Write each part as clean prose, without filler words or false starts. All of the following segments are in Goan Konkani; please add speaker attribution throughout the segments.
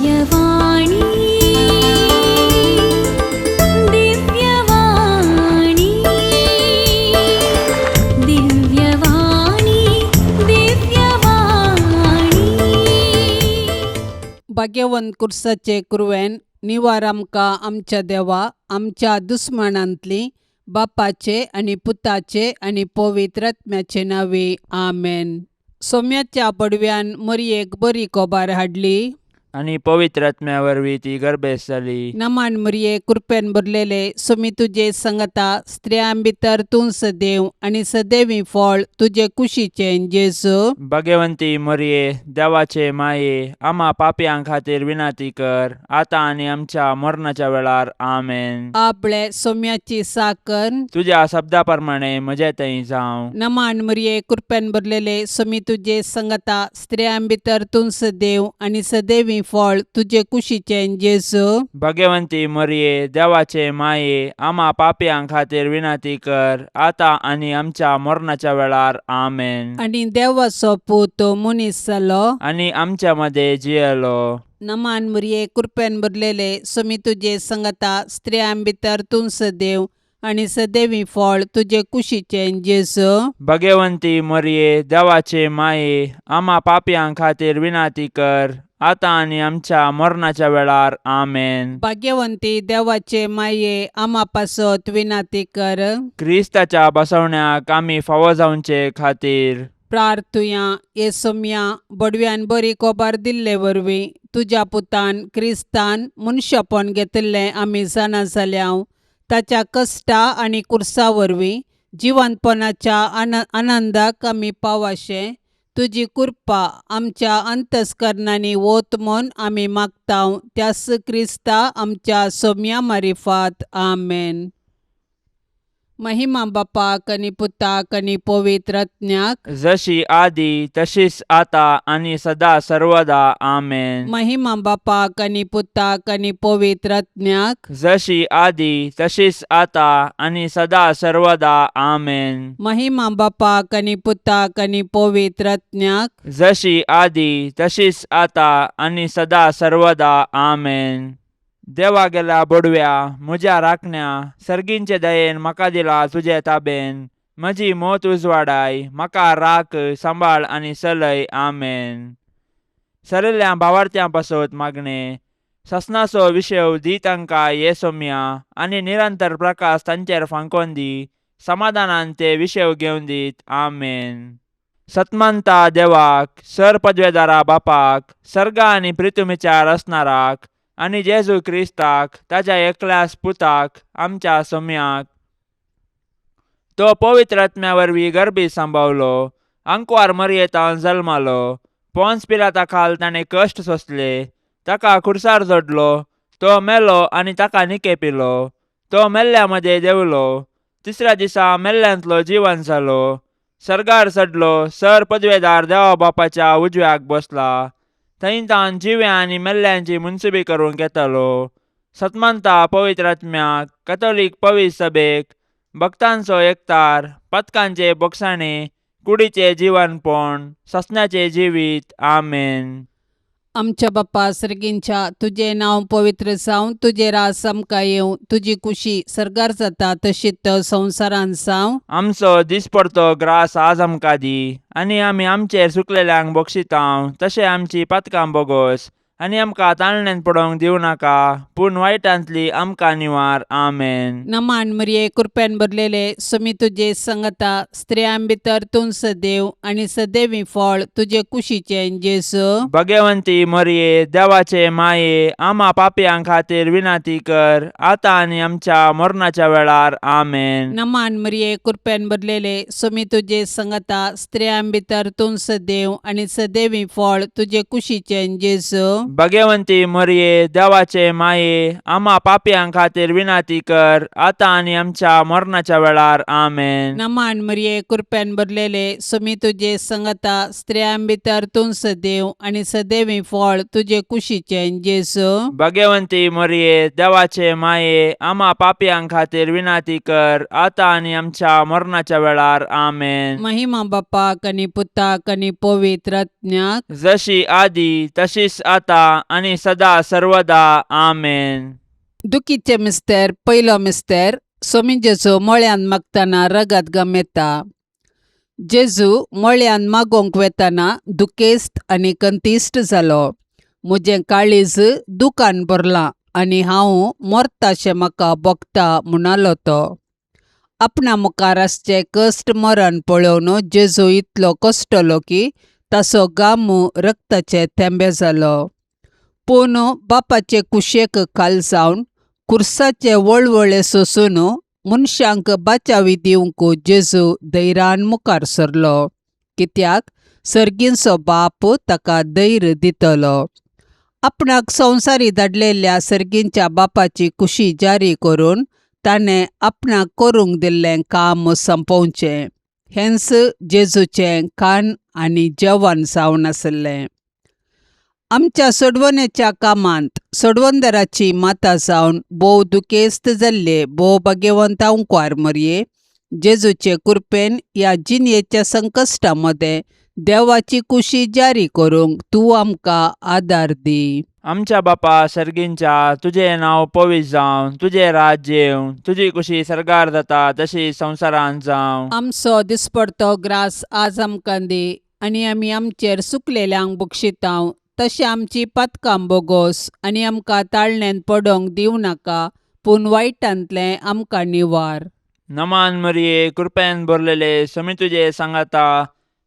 Speaker 1: दिव्यवाणी, दिव्यवाणी, दिव्यवाणी, दिव्यवाणी.
Speaker 2: भाग्यवंत कुर्साचे कुरवेन निवार आमकां आमच्या देवा आमच्या दुस्मानांतली बापाचे आनी पुताचे आनी पवित्र आत्म्याचे नांवे आमेन. सोम्याच्या पडव्यान मरयेक बरी कोबार हाडली.
Speaker 3: आनी पवित्र आत्म्या वरवीं ती गर्भेस्त जाली.
Speaker 2: नमान मरये, कृपेन भरलेले, सोमी तुजे संगता, स्त्रियां भितर तूं सदैव आनी सदैवी फळ तुजे कुशीचें जेजू.
Speaker 3: भाग्यवंती मरये, देवाचे माये, आमा पापयां खातीर विनंती कर, आतां आनी आमच्या मरणाच्या वेळार. आमेन.
Speaker 2: आपले सोम्याची साकर.
Speaker 3: तुज्या शब्दा प्रमाणे म्हजे थंय जावं.
Speaker 2: नमान मरये, कृपेन भरलेले, सोमी तुजे संगता, स्त्रियां भितर तूं सदैव आनी सदैवी फळ तुजे कुशीचें जेजू.
Speaker 3: भाग्यवंती मरये, देवाचे माये, आमा पापयां खातीर विनंती कर, आतां आनी आमच्या मरणाच्या वेळार. आमेन.
Speaker 2: आनी देवाचो पूत मनीस जालो.
Speaker 3: आनी आमच्या मदें जियेलो.
Speaker 2: नमान मरये, कृपेन भरलेले, सोमी तुजे संगता, स्त्रियां भितर तूं सदैव आनी सदैवी फळ तुजे कुशीचें जेजू.
Speaker 3: भाग्यवंती मरये, देवाचे माये, आमा पापयां खातीर विनंती कर, आतां आनी आमच्या मरणाच्या वेळार. आमेन.
Speaker 2: भाग्यवंती देवाचे माये, आमा पासत विनंती कर.
Speaker 3: क्रिस्ताच्या बसवण्याक आमी फावो जावचे खातीर.
Speaker 2: प्रार्थुया. ये सोम्या, बडव्यान बरी कोबार दिल्ले वरवीं तुज्या पुतान क्रिस्तान मनशापण घेतिल्लें आमी जाणा जाल्या. ताच्या कश्टा आनी कुर्सा वरवीं जिवंतपणाच्या आनंदाक आमी पावाशें तुजी कृपा आमच्या अंतस्करणांनी वत म्हूण आमी मागता, त्यास क्रिस्ता आमच्या सोम्या मारिफात. आमेन. महिमा बापाक आनी पुताक आनी पवित्र आत्म्याक.
Speaker 3: जशी आदी तशीच आता आनी सदा सर्वदा. आमेन.
Speaker 2: महिमा बापाक आनी पुताक आनी पवित्र आत्म्याक.
Speaker 3: जशी आदी तशीच आता आनी सदा सर्वदा. आमेन.
Speaker 2: महिमा बापाक आनी पुताक आनी पवित्र आत्म्याक.
Speaker 3: जशी आदी तशीच आता आनी सदा सर्वदा. आमेन. देवा गेल्या बोडव्या, म्हज्या राखण्या, सर्गींचे दयेन म्हाका दिला तुजे ताबेन. म्हजी मोत उजवाडाय, म्हाका राख, सांबाळ आनी चलय. आमेन. सरिल्ल्या भावार्थ्यां पासत मागणें. ससनाचो विशय दी तांकां ये सोम्या, आनी निरंतर प्रकाश तांचेर फांकोन दी. समाधानान ते विशय घेवन दीत. आमेन. सतमंता देवाक, सर पदवेदारा बापाक, सर्गा आनी प्रितुमीच्या रचणाराक, आनी जेजू क्रिस्ताक, ताज्या एकल्याच पुताक, आमच्या सोम्याक, तो पवित्र आत्म्या वरवीं गर्भी सांबावलो, आंकवार मरयेतान जल्मालो, पोन्स पिलाता खाल ताणें कश्ट सोंसले, ताका खुर्सार जोडलो, तो मेलो आनी ताका निकेपिलो, तो मेल्ल्या मदें देंवलो, तिसऱ्या दिसा मेल्ल्यांतलो जिवन जालो, सर्गार चडलो, सर पदवेदार देवा बापाच्या उजव्याक बसला, थंय तान जिव्या आनी मेल्ल्यांची मुनसुबी करूंक येतालो. सतमंता पवित्र आत्म्याक, कथोलीक पवित्र सभेक, भक्तांचो एकतार, पथकांचे बोगसाणे, कुडीचे जिवनपण, ससण्याचे जिवीत. आमेन.
Speaker 2: आमच्या बाप्पा सर्गींच्या, तुजें नांव पवित्र जावं, तुजें राज आमकां येवं, तुजी कुशी सर्गार जाता तशीच संवसारांत जावं.
Speaker 3: आमचो दिसपडतो ग्रास आज आमकां दी, आनी आमी आमचेर चुकलेल्यांक बक्षितांव तशें आमची पातकां बोगोस, आनी आमकां ताळण्यान पडोवंक दिवं नाका, पूण वायटांतली आमकां निवार. आमेन.
Speaker 2: नमान मरिये, कृपेन भरलेले, सुमी तुजे संगता, स्त्रियां भितर तूं सदैव आनी सदैवी फळ तुजे कुशीचें जेजू.
Speaker 3: भगवंती मरिये, देवाचे माये, आमा पापयां खातीर विनंती कर, आतां आनी आमच्या मरणाच्या वेळार. आमेन.
Speaker 2: नमान मरिये, कृपेन भरलेले, सुमी तुजे संगता, स्त्रियां भितर तूं सदैव आनी सदैवी फळ तुजे कुशीचें जेजू.
Speaker 3: भगवंती मरिये, देवाचे माये, आमा पापयां खातीर विनंती कर, आतां आनी आमच्या मरणाच्या वेळार. आमेन.
Speaker 2: नमान मरिये, कृपेन भरलेले, सुमी तुजे संगता, स्त्रियां भितर तूं सदैव आनी सदैवी फळ तुजे कुशीचें जेजू.
Speaker 3: भगवंती मरिये, देवाचे माये, आमा पापयां खातीर विनंती कर, आतां आनी आमच्या मरणाच्या वेळार. आमेन.
Speaker 2: महिमा बापाक आनी पुताक आनी पवित्र आत्म्याक.
Speaker 3: जशी आदी तशीच आता आतां आनी सदा सर्वदा आमेन.
Speaker 2: दुखीचे मिस्तेर पयलो मिस्तेर सोमी जेजू मळ्यान मागतना रगत गमेता. जेजू मळ्यान मागोवंक वेतना दुखेस्त आनी कंतिश्ट जालो. म्हजें काळीज दुकान भरलां आनी हांव मरताशें म्हाका भोगता म्हणालो तो. आपणा मुखार आसचें कश्ट मरण पळोवन जेजू इतलो कश्टलो की ताचो गामू रक्ताचे थेंबे जालो. पूण बापाचे कुशेक खाल जावन खुर्साचे वळवळे सोसून मनशांक बाचावी दिवंक जेजू धैर्यान मुखार सरलो, कित्याक सर्गींचो बाप ताका धैर्य दितलो. आपणाक संवसारी धाडलेल्या सर्गींच्या बापाची कुशी जारी करून ताणें आपणाक करूंक दिल्लें काम सोंपोवचें हेंच जेजूचें खाण आनी जेवण जावन आसलें. आमच्या सोडवणेच्या कामांत सोडवणदाराची माता जावन भोव दुखेस्त जाल्ले भोव भाग्यवंत अंकवार मरये जेजूचे कृपेन ह्या जिणेच्या संकश्टा मदें देवाची कुशी जारी करूंक तूं आमकां आदार दी.
Speaker 3: आमच्या बापा सर्गींच्या, तुजें नांव पवित्र जावं, तुजें राज्य येवं, तुजी कुशी सर्गार जाता तशी संवसारांत जावं.
Speaker 2: आमचो दिसपडतो ग्रास आज आमकां दी आनी आमी आमचेर सुकलेल्यांक बक्षितांव तशें आमची पातकां बोगोस आनी आमकां ताळण्यांत पडोंक दिवं नाका, पूण वायटांतलें आमकां निवार.
Speaker 3: नमान मरिये, कृपेन भरलेले, समी तुजे सांगाता,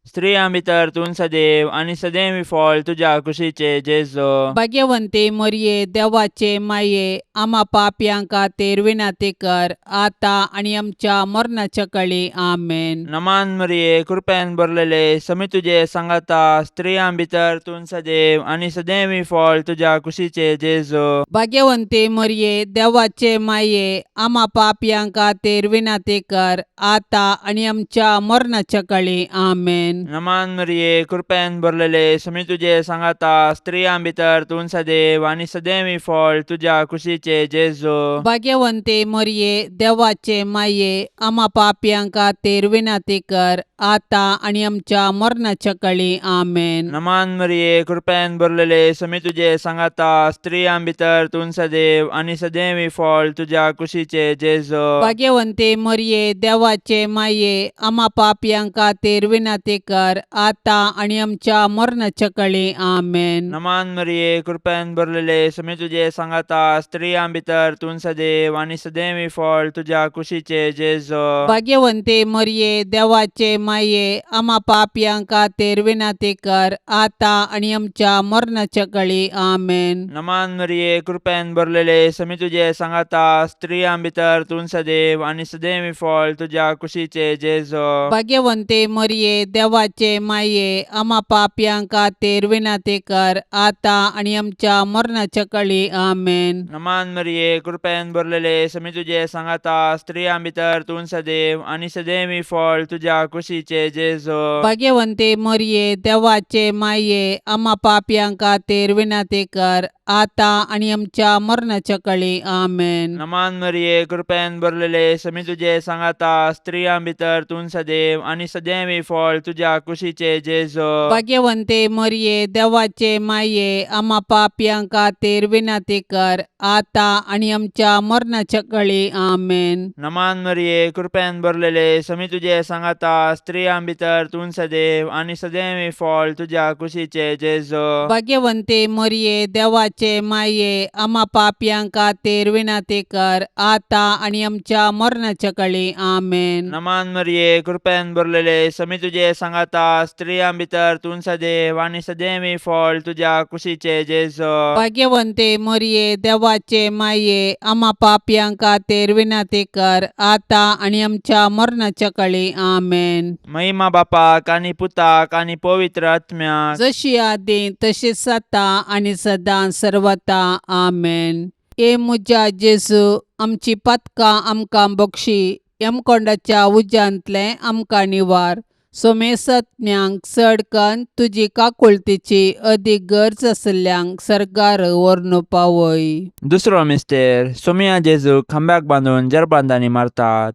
Speaker 3: स्त्रियां भितर तूं सदैव आनी सदैव फळ तुज्या कुशीचे जेजू.
Speaker 2: भाग्यवंती मरये, देवाचे माये, आमा पापयां खातीर विनंती कर आतां आनी आमच्या मरणाच्या कळी. आमेन.
Speaker 3: नमान मरिये, कृपेन भरलेले, समी तुजे सांगाता, स्त्रियां भितर तूं सदैव आनी सदैव फळ तुज्या कुशीचे जेजू.
Speaker 2: भाग्यवंती मरये, देवाचे माये, आमा पापयां खातीर विनंती कर आतां आनी आमच्या मरणाच्या कळी. आमेन.
Speaker 3: नमान मरिये, कृपेन भरलेले, समी तुजे सांगाता, स्त्रियां भितर तूं सदैव आनी सदैव फळ तुज्या कुशीचे जेजू.
Speaker 2: भाग्यवंती मरये, देवाचे माये, आमा पापयां खातीर विनंती कर आतां आनी आमच्या मरणाच्या कळी. आमेन.
Speaker 3: नमान मरिये, कृपेन भरलेले, समी तुजे सांगाता, स्त्रियां भितर तूं सदैव आनी सदैव फळ तुज्या कुशीचे जेजू.
Speaker 2: भाग्यवंती मरये, देवाचे माये, आमा पापयां खातीर विनंती कर आतां आनी आमच्या मरणाच्या कळी. आमेन.
Speaker 3: नमान मरिये, कृपेन भरलेले, समी तुजे सांगाता, स्त्रियां भितर तूं सदैव आनी सदैव फळ तुज्या कुशीचे जेजू.
Speaker 2: भाग्यवंती मरये, देवाचे माये, आमा पापयां खातीर विनंती कर आतां आनी आमच्या मरणाच्या कळी. आमेन.
Speaker 3: नमान मरिये, कृपेन भरलेले, समी तुजे सांगाता, स्त्रियां भितर तूं सदैव आनी सदैव फळ तुज्या कुशीचे जेजू.
Speaker 2: भाग्यवंती मरये, देवाचे माये, आमा पापयां खातीर विनंती कर आतां आनी आमच्या मरणाच्या कळी. आमेन.
Speaker 3: नमान मरिये, कृपेन भरलेले, समी तुजे सांगाता, स्त्रियां भितर तूं सदैव आनी सदैव फळ तुज्या कुशीचे जेजू.
Speaker 2: भाग्यवंती मरये, देवाचे माये, आमा पापयां खातीर विनंती कर आतां आनी आमच्या मरणाच्या कळी. आमेन.
Speaker 3: नमान मरिये, कृपेन भरलेले, समी तुजे सांगाता, स्त्रियां भितर तूं सदैव आनी सदैव फळ तुज्या कुशीचे जेजू.
Speaker 2: भाग्यवंती मरये, देवाचे माये, आमा पापयां खातीर विनंती कर आतां आनी आमच्या मरणाच्या कळी. आमेन.
Speaker 3: नमान मरिये, कृपेन भरलेले, समी तुजे सांगाता, स्त्रियां भितर तूं सदैव आनी सदैव फळ तुज्या कुशीचे जेजू.
Speaker 2: भाग्यवंती मरये, देवाचे माये, आमा पापयां खातीर विनंती कर आतां आनी आमच्या मरणाच्या कळी. आमेन.
Speaker 3: नमान मरिये, कृपेन भरलेले, समी तुजे सांगाता, स्त्रियां भितर तूं सदैव आनी सदैव फळ तुज्या कुशीचे जेजू.
Speaker 2: भाग्यवंती मरये, देवाचे माये, आमा पापयां खातीर विनंती कर आतां आनी आमच्या मरणाच्या कळी. आमेन.
Speaker 3: महिमा बापाक आनी पुताक आनी पवित्र आत्म्याक,
Speaker 2: जशी आदी तशीच आतां आनी सदां सर्वता. आमेन. ए म्हज्या जेजू, आमची पातकां आमकां बक्षी, यमकोंडाच्या उज्यांतलें आमकां निवार, सोमेसत्म्यांक चड कन्न तुजी काकुळतीची अदीक गरज आशिल्ल्यांक सर्गार व्हरून पावय.
Speaker 3: दुसरो मिस्तेर सोमिया जेजूक खांब्याक बांदून जरबांदांनी मारतात.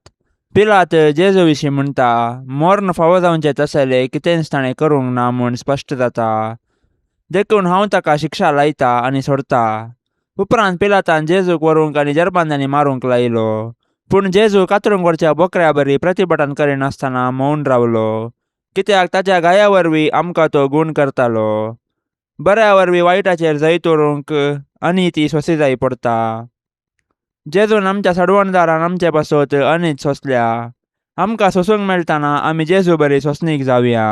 Speaker 3: पिलात जेजू विशीं म्हणटा, मर्ण फावो जावचें तसलें कितेंच ताणें करूंक ना म्हूण स्पश्ट जाता. देखून हांव ताका शिक्षा लायता आनी सोडता. उपरांत पिलातान जेजूक व्हरूंक आनी जरबांदांनी मारूंक लायलो. पूण जेजू कातरूंक व्हरच्या बोकऱ्या बरी प्रतिभटन करिनासतना मौन रावलो, कित्याक ताच्या गाया वरवीं आमकां तो गूण करतालो. बऱ्या वरवीं वायटाचेर जैत व्हरूंक आनी ती सोंसी जाय पडता. जेजून आमच्या सडवणदारान आमचे पासत अनीत सोंसल्या. आमकां सोंसूंक मेळटना आमी जेजू बरी सोंसणीक जावया.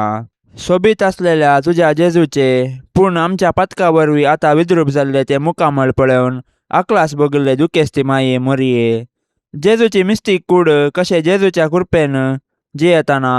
Speaker 3: सोबीत आसलेल्या तुज्या जेजूचे पूण आमच्या पातका वरवीं आतां विद्रूप जाल्ले ते मुखामळ पळोवन आकलास भोगिल्ले दुखेस्ती माये मोरये, जेजूची मिस्तीक कूड कशें जेजूच्या कृपेन जियेतना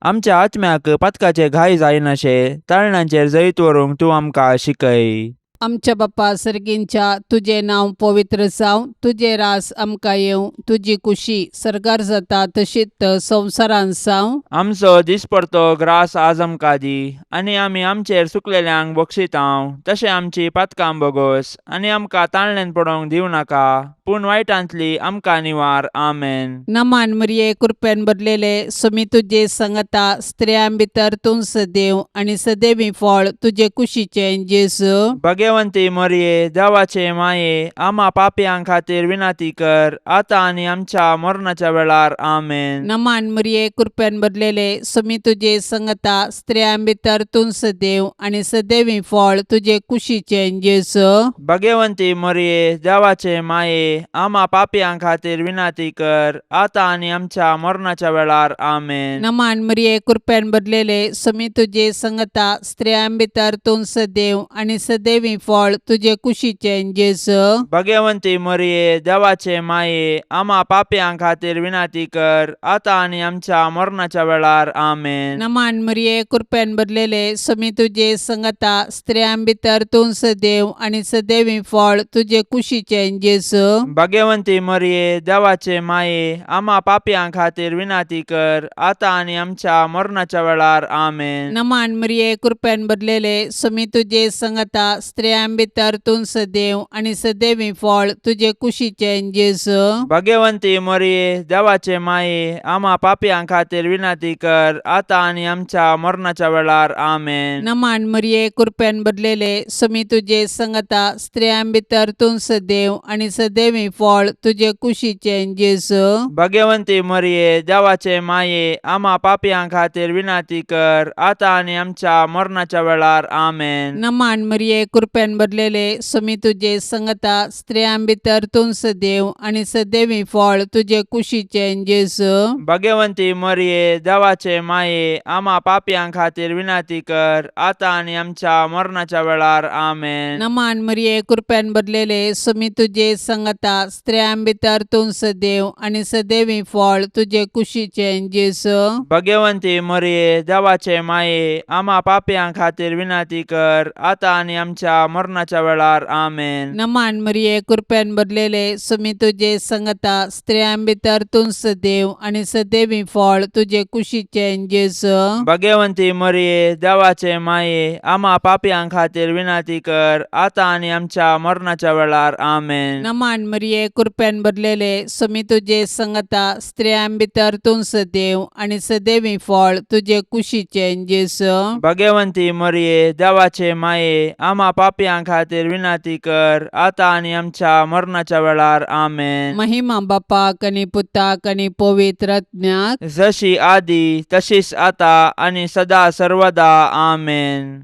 Speaker 3: आमच्या आत्म्याक पातकाचे घाय जायनाशे ताळणांचेर जैत व्हरूंक तूं आमकां शिकय.
Speaker 2: आमच्या बापा सर्गींच्या, तुजें नांव पवित्र जावं, तुजें रास आमकां येवं, तुजी कुशी सर्गार जाता तशीच संवसारांत जावं.
Speaker 3: आमचो दिसपडतो ग्रास आज आमकां दी, आनी आमी आमचेर चुकलेल्यांक बक्षितांव तशें आमची पातकां बोगोस, आनी आमकां ताळणेन पडोवंक दिवं नाका, पूण वायटांतली आमकां निवार. आमेन.
Speaker 2: नमान मरिये, कृपेन भरलेले, सुमी तुजे संगता, स्त्रियां भितर तूं सदैव आनी सदैवी फळ तुजे कुशीचें जेजू.
Speaker 3: भगवंती मोरये, देवाचे माये, आमा पापयां खातीर विनंती कर, आतां आनी आमच्या मरणाच्या वेळार. आमेन.
Speaker 2: नमान मरिये, कृपेन भरलेले, सुमी तुजे संगता, स्त्रियां भितर तूं सदैव आनी सदैवी फळ तुजे कुशीचें जेजू.
Speaker 3: भगवंती मोरये, देवाचे माये, आमा पापयां खातीर विनंती कर, आतां आनी आमच्या मरणाच्या वेळार. आमेन.
Speaker 2: नमान मरिये, कृपेन भरलेले, सुमी तुजे संगता, स्त्रियां भितर तूं सदैव आनी सदैवी फळ तुजे कुशीचें जेजू.
Speaker 3: भगवंती मोरये, देवाचे माये, आमा पापयां खातीर विनंती कर, आतां आनी आमच्या मरणाच्या वेळार. आमेन.
Speaker 2: नमान मरिये, कृपेन भरलेले, सुमी तुजे संगता, स्त्रियां भितर तूं सदैव आनी सदैवी फळ तुजे कुशीचें जेजू.
Speaker 3: भगवंती मोरये, देवाचे माये, आमा पापयां खातीर विनंती कर, आतां आनी आमच्या मरणाच्या वेळार. आमेन.
Speaker 2: नमान मरिये, कृपेन भरलेले, सुमी तुजे संगता, स्त्रियां भितर तूं सदैव आनी सदैवी फळ तुजे कुशीचें जेजू.
Speaker 3: भगवंती मोरये, देवाचे माये, आमा पापयां खातीर विनंती कर, आतां आनी आमच्या मरणाच्या वेळार. आमेन.
Speaker 2: नमान मरिये, कृपेन भरलेले, सुमी तुजे संगता, स्त्रियां भितर तूं सदैव आनी सदैवी फळ तुजे कुशीचें जेजू.
Speaker 3: भगवंती मोरये, देवाचे माये, आमा पापयां खातीर विनंती कर, आतां आनी आमच्या मरणाच्या वेळार. आमेन.
Speaker 2: नमान मरिये, कृपेन भरलेले, सुमी तुजे संगता, स्त्रियां भितर तूं सदैव आनी सदैवी फळ तुजे कुशीचें जेजू.
Speaker 3: भगवंती मोरये, देवाचे माये, आमा पापयां खातीर विनंती कर, आतां आनी आमच्या मरणाच्या वेळार. आमेन.
Speaker 2: नमान मरिये, कृपेन भरलेले, सुमी तुजे संगता, स्त्रियां भितर तूं सदैव आनी सदैवी फळ तुजे कुशीचें जेजू.
Speaker 3: भगवंती मोरये, देवाचे माये, आमा पापयां खातीर विनंती कर, आतां आनी आमच्या मरणाच्या वेळार. आमेन.
Speaker 2: नमान मरिये, कृपेन भरलेले, सुमी तुजे संगता, स्त्रियां भितर तूं सदैव आनी सदैवी फळ तुजे कुशीचें जेजू.
Speaker 3: भगवंती मोरये, देवाचे माये, आमा पापयां खातीर विनंती कर, आतां आनी आमच्या मरणाच्या वेळार. आमेन.
Speaker 2: नमान मरिये, कृपेन भरलेले, सुमी तुजे संगता, स्त्रियां भितर तूं सदैव आनी सदैवी फळ तुजे कुशीचें जेजू.
Speaker 3: भगवंती मोरये, देवाचे माये, आमा पापयां खातीर विनंती कर, आतां आनी आमच्या मरणाच्या वेळार. आमेन.
Speaker 2: महिमा बापाक आनी पुताक आनी पवित्र आत्म्याक,
Speaker 3: जशी आदी तशीच आता आनी सदा सर्वदा. आमेन.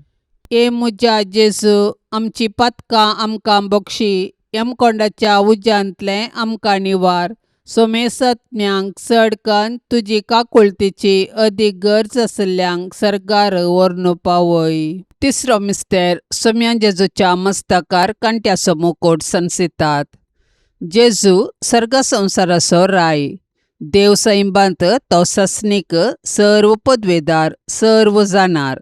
Speaker 2: ए म्हज्या जेजू, आमची पातकां आमकां बक्षी, यमकोंडाच्या उज्यांतलें आमकां निवार, सोमेसत्म्यांक चड कन्न तुजी काकुळतीची अदीक गरज आशिल्ल्यांक सर्गार व्हरून पावय. तिसरो मिस्तेर, सोम्या जेजूच्या मस्तकार कांट्याचो मुकोट सनसितात. जेजू सर्ग संवसाराचो राय, देव सैंबांत तो सस्नीक, सर्व पदवेदार, सर्व जाणार.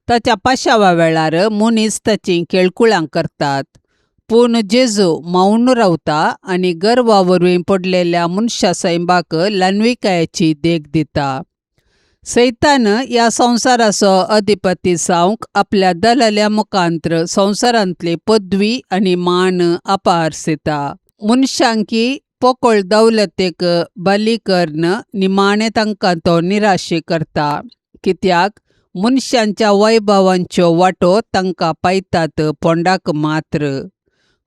Speaker 2: ताच्या पाशावा वेळार मनीस ताचीं केळकुळां करतात, पूण जेजू मौन रावता आनी गर्वा वरवीं पडलेल्या मनशा सैंबाक ल्हानविकायेची देख दिता. सैतान ह्या संवसाराचो अधिपती जावंक आपल्या दलाल्या मुखांत्र संवसारांतली पदवी आनी मान अपारसिता. मनशांकी पोकळ दौलतेक बली करून निमाणें तांकां तो निराशी करता, कित्याक मनशांच्या वैभवांच्यो वाटो तांकां पायतात पोंडाक मात्र.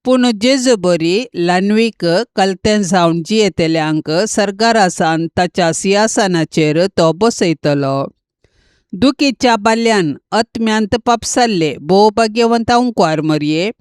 Speaker 2: पूण जेजू बरी ल्हानवीक कलतें जावन जियेतल्यांक सर्गारासान ताच्या सिंहासनाचेर तो बसयतलो. दुखीच्या बाल्यान आत्म्यांत पापसाल्ले भोव भाग्यवंत अंकवार मरये,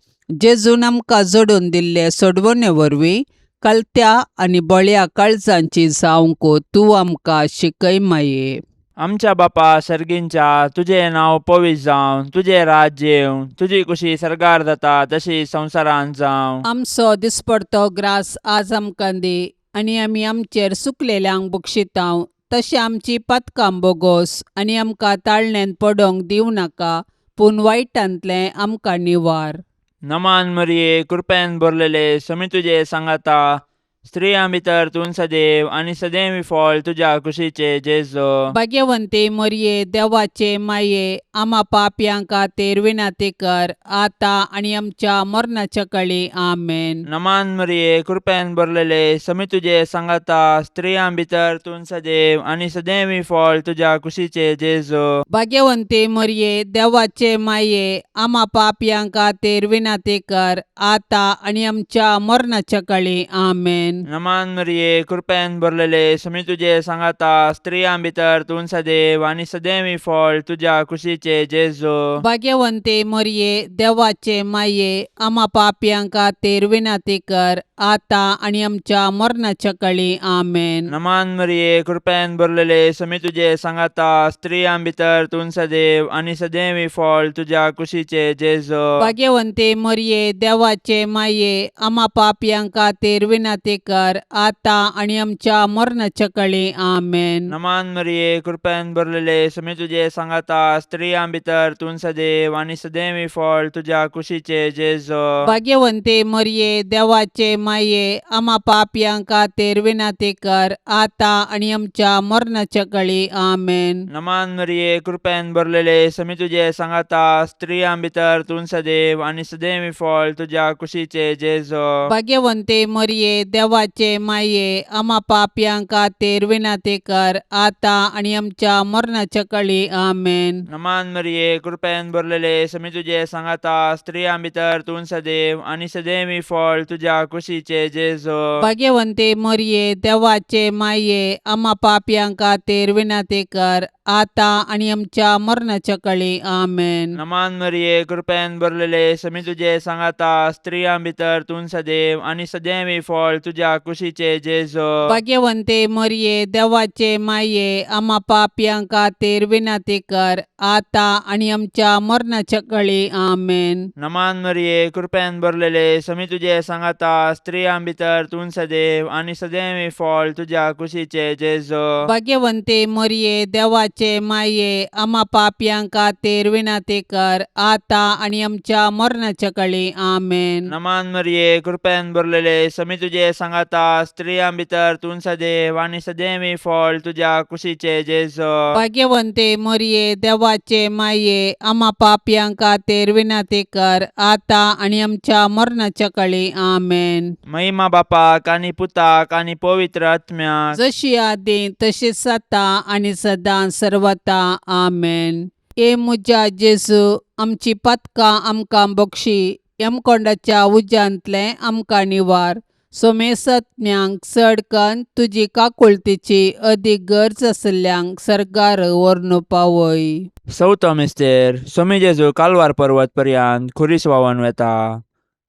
Speaker 2: जेजून आमकां जोडून दिल्ले सोडवणे वरवीं कलत्या आनी बळ्या काळजांची जावंक तूं आमकां शिकय माये.
Speaker 3: आमच्या बापा सर्गींच्या, तुजें नांव पवित्र जावं, तुजें राज्य येवं, तुजी कुशी सर्गार जाता तशी संवसारांत जावं.
Speaker 2: आमचो दिसपडतो ग्रास आज आमकां दी आनी आमी आमचेर सुकलेल्यांक बक्षितांव तशें आमची पातकां बोगोस आनी आमकां ताळण्यांत पडोंक दिवं नाका, पूण वायटांतलें आमकां निवार.
Speaker 3: नमान मरिये, कृपेन भरलेले, समी तुजे सांगाता, स्त्रियां भितर तूं सदैव आनी सदैव फळ तुज्या कुशीचे जेजो.
Speaker 2: भाग्यवंती मरये, देवाचे माये, आमा पापयां खातीर विनंती कर आतां आनी आमच्या मरणाच्या कळी. आमेन.
Speaker 3: नमान मरिये, कृपेन भरलेले, समी तुजे सांगाता, स्त्रियां भितर तूं सदैव आनी सदैव फळ तुज्या कुशीचे जेजो.
Speaker 2: भाग्यवंती मरये, देवाचे माये, आमा पापयां खातीर विनंती कर आतां आनी आमच्या मरणाच्या कळी. आमेन.
Speaker 3: नमान मरिये, कृपेन भरलेले, समी तुजे सांगाता, स्त्रियां भितर तूं सदैव आनी सदैव फळ तुज्या कुशीचे जेजो.
Speaker 2: भाग्यवंती मरये, देवाचे माये, आमा पापयां खातीर विनंती कर आतां आनी आमच्या मरणाच्या कळी. आमेन.
Speaker 3: नमान मरिये, कृपेन भरलेले, समी तुजे सांगाता, स्त्रियां भितर तूं सदैव आनी सदैव फळ तुज्या कुशीचे जेजो.
Speaker 2: भाग्यवंती मरये, देवाचे माये, आमा पापयां खातीर विनंती कर आतां आनी आमच्या मरणाच्या कळी. आमेन.
Speaker 3: नमान मरिये, कृपेन भरलेले, समी तुजे सांगाता, स्त्रियां भितर तूं सदैव आनी सदैव फळ तुज्या कुशीचे जेजो.
Speaker 2: भाग्यवंती मरये, देवाचे माये, आमा पापयां खातीर विनंती कर आतां आनी आमच्या मरणाच्या कळी. आमेन.
Speaker 3: नमान मरिये, कृपेन भरलेले, समी तुजे सांगाता, स्त्रियां भितर तूं सदैव आनी सदैव फळ तुज्या कुशीचे जेजो.
Speaker 2: भाग्यवंती मरये, देवाचे माये, आमा पापयां खातीर विनंती कर आतां आनी आमच्या मरणाच्या कळी. आमेन.
Speaker 3: नमान मरिये, कृपेन भरलेले, समी तुजे सांगाता, स्त्रियां भितर तूं सदैव आनी सदैव फळ तुज्या कुशीचे जेजो.
Speaker 2: भाग्यवंती मरये, देवाचे माये, आमा पापयां खातीर विनंती कर आतां आनी आमच्या मरणाच्या कळी. आमेन.
Speaker 3: नमान मरिये, कृपेन भरलेले, समी तुजे सांगाता, स्त्रियां भितर तूं सदैव आनी सदैव फळ तुज्या कुशीचे जेजो.
Speaker 2: भाग्यवंती मरये, देवाचे माये, आमा पापयां खातीर विनंती कर आतां आनी आमच्या मरणाच्या कळी. आमेन.
Speaker 3: नमान मरिये, कृपेन भरलेले, समी तुजे सांगाता, स्त्रियां भितर तूं सदैव आनी सदैव फळ तुज्या कुशीचे जेजो.
Speaker 2: भाग्यवंती मरये, देवाचे माये, आमा पापयां खातीर विनंती कर आतां आनी आमच्या मरणाच्या कळी. आमेन.
Speaker 3: नमान मरिये, कृपेन भरलेले, समी तुजे सांगाता, स्त्रियां भितर तूं सदैव आनी सदैव फळ तुज्या कुशीचे जेजो.
Speaker 2: भाग्यवंती मरये, देवाचे माये, आमा पापयां खातीर विनंती कर आतां आनी आमच्या मरणाच्या कळी. आमेन.
Speaker 3: महिमा बापाक आनी पुताक आनी पवित्र आत्म्याक,
Speaker 2: जशी आदी तशीच आतां आनी सदां सर्वता. आमेन. ए म्हज्या जेजू, आमची पातकां आमकां बक्षी, यमकोंडाच्या उज्यांतलें आमकां निवार, सोमेसत्म्यांक चड कन्न तुजी काकुळतीची अदीक गरज आशिल्ल्यांक सर्गार व्हरून पावय.
Speaker 3: चवथो मिस्तेर. सोमी जेजू कालवार पर्वत पर्यंत खुरीस व्हांवन वेता.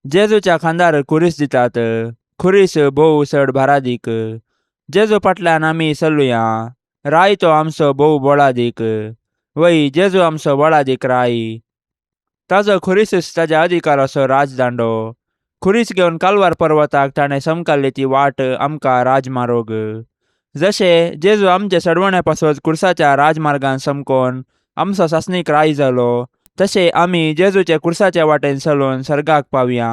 Speaker 3: जेजूच्या खांदार खुरीस दितात. खुरीस भोव चड भारादीक. जेजू फाटल्यान आमी चलुया. राय तो आमचो भोव बळादीक. वय, जेजू आमचो बळादीक राय. ताजो खुरीसच ताज्या अधिकाराचो राजदांडो. खुरीस घेवन कालवार पर्वताक ताणें समकाल्ली ती वाट आमकां राजमारोग. जशें जेजू आमचे सडवणे पासत कुर्साच्या राजमार्गान समकोन आमचो सासणीक राय जालो, तशें आमी जेजूचे कुर्साच्या वाटेन चलून सर्गाक पावया.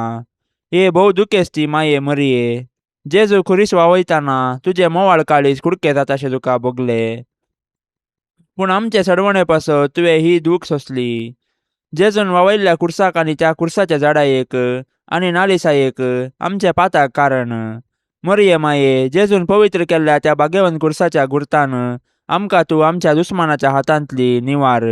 Speaker 3: हे भोव दुखेस्ती माये मरिये, जेजू खुरीस वावयतना तुजें मोवाळ काळीज कुडके जाताशें तुका भोगलें. पूण आमचे सडवणे पासत तुवें ही दूख सोंसली. जेजून वावयल्ल्या कुर्साक आनी त्या कुर्साच्या झाडायेक आनी नालिसायेक आमच्या पाताक कारण. मरिये माये, जेजून पवित्र केल्ल्या त्या भाग्यवंत कुर्साच्या गुर्तान आमकां तूं आमच्या दुस्मानाच्या हातांतली निवार.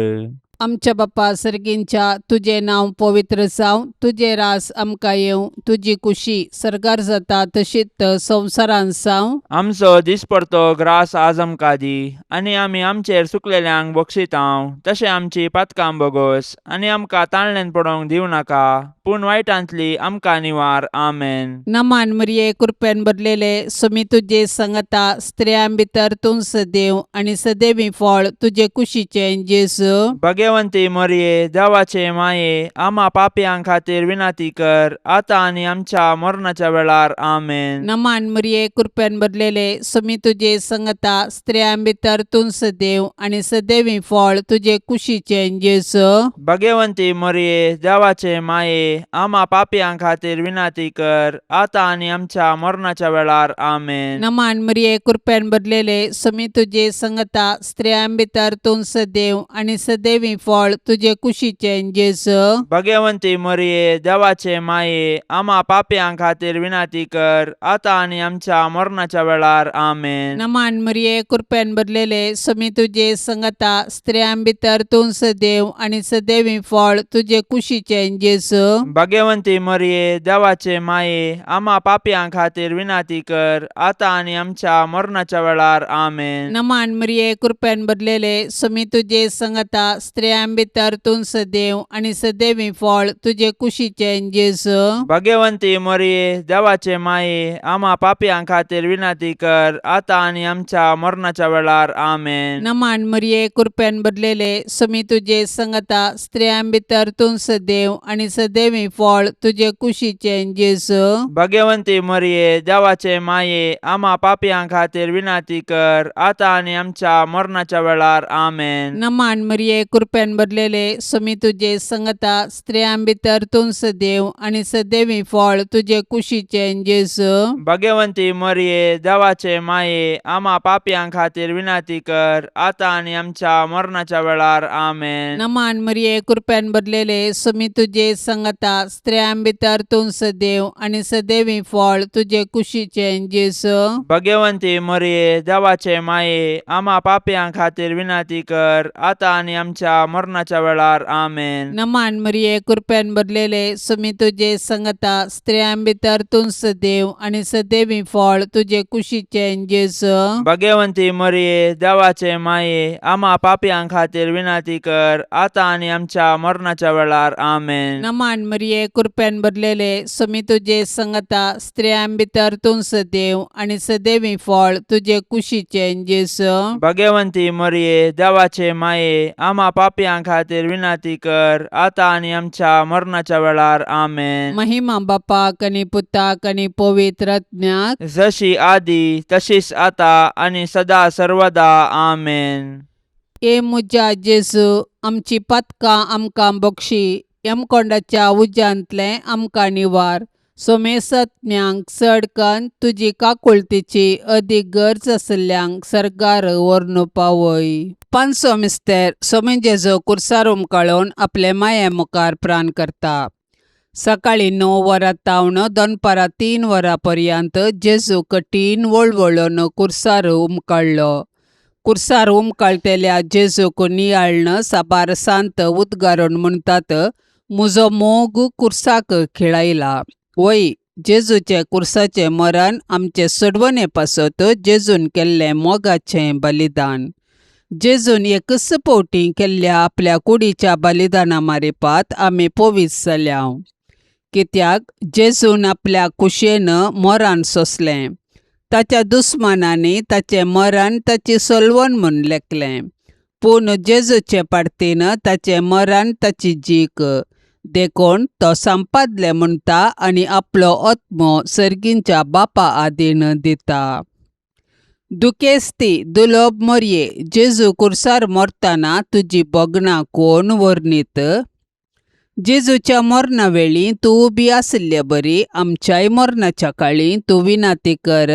Speaker 2: आमच्या बापा सर्गींच्या तुजें नांव पवित्र जावं, तुजें रास आमकां येवं, तुजी कुशी सर्गार जाता तशीच संवसारांत जावं.
Speaker 3: आमचो दिसपडतो ग्रास आज आमकां दी आनी आमी आमचेर चुकलेल्यांक बक्षितांव तशें आमची पातकां बोगोस आनी आमकां ताळण्यान पडोवंक दिवं नाका पूण वायटांतली आमकां निवार. आमेन.
Speaker 2: नमान मरिये, कृपेन भरलेले, सुमी तुजे संगता, स्त्रियां भितर तूं सदैव आनी सदैवी फळ तुजे कुशीचें जेजू.
Speaker 3: भगवंती मरिये, देवाचे माये, आमा पापयां खातीर विनंती कर आतां आनी आमच्या मरणाच्या वेळार. आमेन.
Speaker 2: नमान मरिये, कृपेन भरलेले, सुमी तुजे संगता, स्त्रियां भितर तूं सदैव आनी सदैवी फळ तुजे कुशीचें जेजू.
Speaker 3: भगवंती मरिये, देवाचे माये, आमा पापयां खातीर विनंती कर आतां आनी आमच्या मरणाच्या वेळार. आमेन.
Speaker 2: नमान मरिये, कृपेन भरलेले, सुमी तुजे संगता, स्त्रियां भितर तूं सदैव आनी सदैवी फळ तुजे कुशीचें जेजू.
Speaker 3: भगवंती मरिये, देवाचे माये, आमा पापयां खातीर विनंती कर आतां आनी आमच्या मरणाच्या वेळार. आमेन.
Speaker 2: नमान मरिये, कृपेन भरलेले, सुमी तुजे संगता, स्त्रियां भितर तूं सदैव आनी सदैवी फळ तुजे कुशीचें जेजू.
Speaker 3: भगवंती मरिये, देवाचे माये, आमा पापयां खातीर विनंती कर आतां आनी आमच्या मरणाच्या वेळार. आमेन.
Speaker 2: नमान मरिये, कृपेन भरलेले, सुमी तुजे संगता, स्त्रियां भितर तूं सदैव आनी सदैवी फळ तुजे कुशीचें जेजू.
Speaker 3: भगवंती मरिये, देवाचे माये, आमा पापयां खातीर विनंती कर आतां आनी आमच्या मरणाच्या वेळार. आमेन.
Speaker 2: नमान मरिये, कृपेन भरलेले, सुमी तुजे संगता, स्त्रियां भितर तूं सदैव आनी सदैवी फळ तुजे कुशीचें जेजू.
Speaker 3: भगवंती मरिये, देवाचे माये, आमा पापयां खातीर विनंती कर आतां आनी आमच्या मरणाच्या वेळार. आमेन.
Speaker 2: नमान मरिये, कृपेन भरलेले, सुमी तुजे संगता, स्त्रियां भितर तूं सदैव आनी सदैवी फळ तुजे कुशीचें जेजू.
Speaker 3: भगवंती मरिये, देवाचे माये, आमा पापयां खातीर विनंती कर आतां आनी आमच्या मरणाच्या वेळार. आमेन.
Speaker 2: नमान मरिये, कृपेन भरलेले, सुमी तुजे संगता, स्त्रियां भितर तूं सदैव आनी सदैवी फळ तुजे कुशीचें जेजू.
Speaker 3: भगवंती मरिये, देवाचे माये, आमा पापयां खातीर विनंती कर आतां आनी आमच्या मरणाच्या वेळार. आमेन.
Speaker 2: नमान मरिये, कृपेन भरलेले, सुमी तुजे संगता, स्त्रियां भितर तूं सदैव आनी सदैवी फळ तुजे कुशीचें जेजू.
Speaker 3: भगवंती मरिये, देवाचे माये, आमा पापयां खातीर विनंती कर आतां आनी आमच्या मरणाच्या वेळार. आमेन.
Speaker 2: नमान मरिये, कृपेन भरलेले, सुमी तुजे संगता, स्त्रियां भितर तूं सदैव आनी सदैवी फळ तुजे कुशीचें जेजू.
Speaker 3: भगवंती मरिये, देवाचे माये, आमा पापयां खातीर विनंती कर आतां आनी आमच्या मरणाच्या वेळार. आमेन.
Speaker 2: महिमा बापाक आनी पुताक आनी पवित्र आत्म्याक.
Speaker 3: जशी आदी तशीच आता आनी सदा सर्वदा. आमेन.
Speaker 2: ए म्हज्या जेजू, आमची पातकां आमकां बक्षी, यमकोंडाच्या उज्यांतलें आमकां निवार, सोमेसत्म्यांक चड कन्न तुजी काकुळतीची अदीक गरज आशिल्ल्यांक सर्गार व्हरून पावय. पांचवो मिस्तेर, सोमे जेजू कुर्सार उमकाळून आपले माये मुखार प्राण करता. सकाळीं 9 वरां तावन दनपारां 3 वरां पर्यंत जेजू कठीण वळवळून कुर्सार उमकाळ्ळो. कुर्सार उमकाळटेल्या जेजूक नियाळ्न साबार सांत उद्गारून म्हणटात, म्हजो मोग कुर्साक खिळायला. वय, जेजूचें कुर्साचें मरण आमचे सोडवणे पासत जेजून केल्लें मोगाचें बलिदान. जेजून एकच फावटी केल्ल्या आपल्या कुडीच्या बलिदाना मारिपात आमी पवित्र जाल्या, कित्याक जेजून आपल्या कुशेन मरण सोंसलें. ताच्या दुस्मानांनी ताचें मरण ताची सलवण म्हूण लेखलें, पूण जेजूचे पार्तीन ताचें मरण ताची जीक, देखून तो संपादलें म्हणटा आनी आपलो आत्मो सर्गींच्या बापा आदीन दिता. दुखेस्ती दुलोब मोरये, जेजू कुर्सार मरतना तुजी भोगणां कोण वर्णीत? जेजूच्या मरणा वेळी तूं उबी आशिल्ले बरी आमच्याय मरणाच्या काळी तूं विनाती कर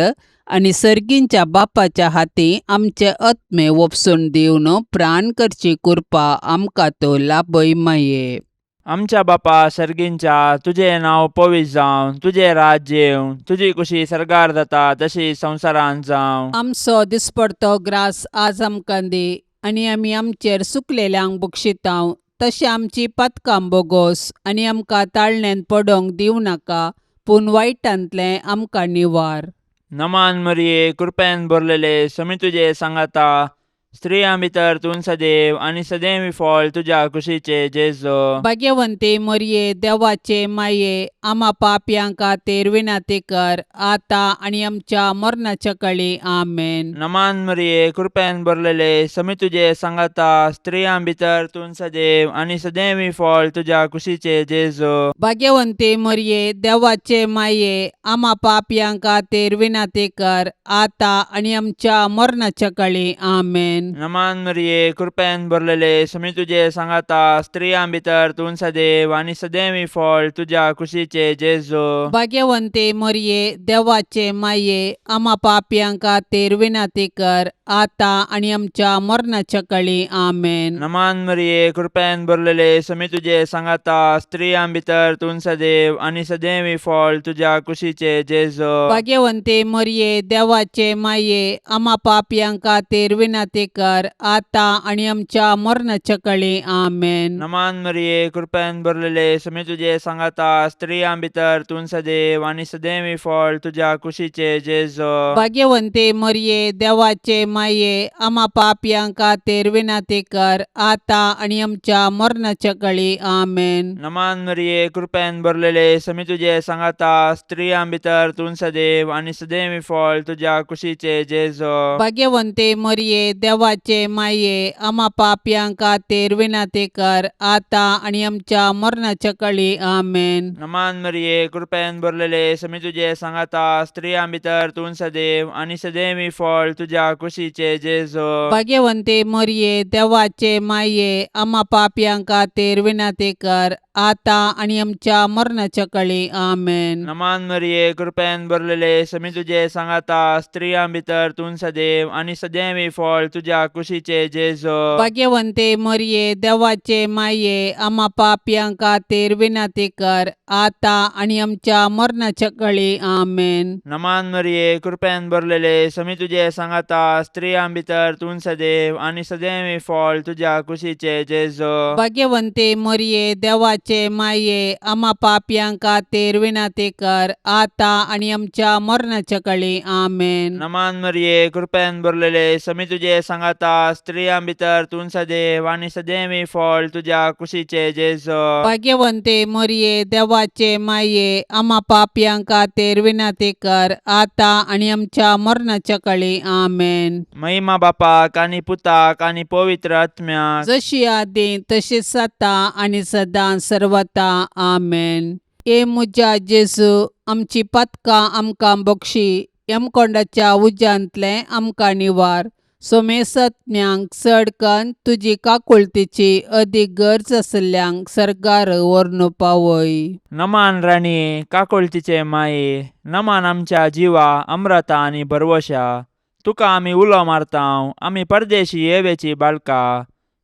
Speaker 2: आनी सर्गींच्या बापाच्या हाती आमचे आत्मे वपसून दिवन प्राण करची कृपा आमकां तो लाभय माये.
Speaker 3: आमच्या बापा सर्गींच्या तुजें नांव पवित्र जावं, तुजें राज्य येवं, तुजी कुशी सर्गार जाता तशी संवसारांत जावं.
Speaker 2: आमचो दिसपडतो ग्रास आज आमकां दी आनी आमी आमचेर सुकलेल्यांक बक्षितांव तशें आमची पातकां बोगोस आनी आमकां ताळण्यांत पडोंक दिवं नाका पूण वायटांतलें आमकां निवार.
Speaker 3: नमान मरिये, कृपेन भरलेले, समी तुजे सांगाता, स्त्रियां भितर तूं सदैव आनी सदैव फळ तुज्या कुशीचे जेजो.
Speaker 2: भाग्यवंती मरये, देवाचे माये, आमा पापयां खातीर विनंती कर आतां आनी आमच्या मरणाच्या कळी. आमेन.
Speaker 3: नमान मरिये, कृपेन भरलेले, समी तुजे सांगाता, स्त्रियां भितर तूं सदैव आनी सदैव फळ तुज्या कुशीचे जेजो.
Speaker 2: भाग्यवंती मरये, देवाचे माये, आमा पापयां खातीर विनंती कर आतां आनी आमच्या मरणाच्या कळी. आमेन.
Speaker 3: नमान मरिये, कृपेन भरलेले, समी तुजे सांगाता, स्त्रियां भितर तूं सदैव आनी सदैव फळ तुज्या कुशीचे जेजो.
Speaker 2: भाग्यवंती मरये, देवाचे माये, आमा पापयां खातीर विनंती कर आतां आनी आमच्या मरणाच्या कळी. आमेन.
Speaker 3: नमान मरिये, कृपेन भरलेले, समी तुजे सांगाता, स्त्रियां भितर तूं सदैव आनी सदैव फळ तुज्या कुशीचे जेजो.
Speaker 2: भाग्यवंती मरये, देवाचे माये, आमा पापयां खातीर विनंती कर आतां आनी आमच्या मरणाच्या कळी. आमेन.
Speaker 3: नमान मरिये, कृपेन भरलेले, समी तुजे सांगाता, स्त्रियां भितर तूं सदैव आनी सदैव फळ तुज्या कुशीचे जेजो.
Speaker 2: भाग्यवंती मरये, देवाचे माये, आमा पापयां खातीर विनंती कर आतां आनी आमच्या मरणाच्या कळी. आमेन.
Speaker 3: नमान मरिये, कृपेन भरलेले, समी तुजे सांगाता, स्त्रियां भितर तूं सदैव आनी सदैव फळ तुज्या कुशीचे जेजो.
Speaker 2: भाग्यवंती मरये, देवाचे माये, आमा पापयां खातीर विनंती कर आतां आनी आमच्या मरणाच्या कळी. आमेन.
Speaker 3: नमान मरिये, कृपेन भरलेले, समी तुजे सांगाता, स्त्रियां भितर तूं सदैव आनी सदैव फळ तुज्या कुशीचे जेजो.
Speaker 2: भाग्यवंती मरये, देवाचे माये, आमा पापयां खातीर विनंती कर आतां आनी आमच्या मरणाच्या कळी. आमेन.
Speaker 3: नमान मरिये, कृपेन भरलेले, समी तुजे सांगाता, स्त्रियां भितर तूं सदैव आनी सदैव फळ तुज्या कुशीचे जेजो.
Speaker 2: भाग्यवंती मरये, देवाचे माये, आमा पापयां खातीर विनंती कर आतां आनी आमच्या मरणाच्या कळी. आमेन.
Speaker 3: नमान मरिये, कृपेन भरलेले, समी तुजे सांगाता, स्त्रियां भितर तूं सदैव आनी सदैव फळ तुज्या कुशीचे जेजो.
Speaker 2: भाग्यवंती मरये, देवाचे माये, आमा पापयां खातीर विनंती कर आतां आनी आमच्या मरणाच्या कळी. आमेन.
Speaker 3: नमान मरिये, कृपेन भरलेले, समी तुजे सांगाता, स्त्रियां भितर तूं सदैव आनी सदैव फळ तुज्या कुशीचे जेजो.
Speaker 2: भाग्यवंती मरये, देवाचे माये, आमा पापयां खातीर विनंती कर आतां आनी आमच्या मरणाच्या कळी. आमेन.
Speaker 3: महिमा बापाक आनी पुताक आनी पवित्र आत्म्याक,
Speaker 2: जशी आदी तशीच आतां आनी सदां सर्वता. आमेन. ए म्हज्या जेजू, आमची पातकां आमकां बक्षी, यमकोंडाच्या उज्यांतलें आमकां निवार, सोमेसत्म्यांक चड कन्न तुजी काकुळतीची अदीक गरज आशिल्ल्यांक सर्गार व्हरून पावय.
Speaker 3: नमान राणये, काकुळतीचे माये, नमान आमच्या जिवा अमृता आनी भरवशा, तुका आमी उलो मारतांव, आमी परदेशी येवेची बाळका,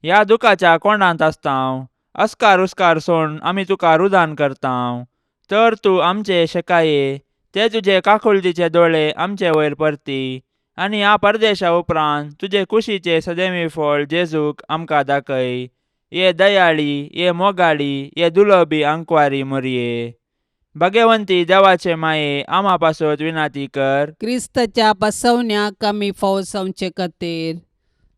Speaker 3: ह्या दुखाच्या कोंडांत आसतांव, अस्कार उस्कार सोड आमी तुका रुदान करतांव, तर तूं आमचे शेकाये ते तुजे काकुळतीचे दोळे आमचे वयर परती आनी ह्या परदेशा उपरांत तुजे कुशीचे सदैवी फळ जेजूक आमकां दाखय. ये दयाळी, ये मोगाळी, ये दुलबी आंकवारी मोरये, भाग्यवंती देवाचे माये, आमा पासत विनाती कर.
Speaker 2: क्रिस्ताच्या बसवण्याक आमी फावो जावचे खातीर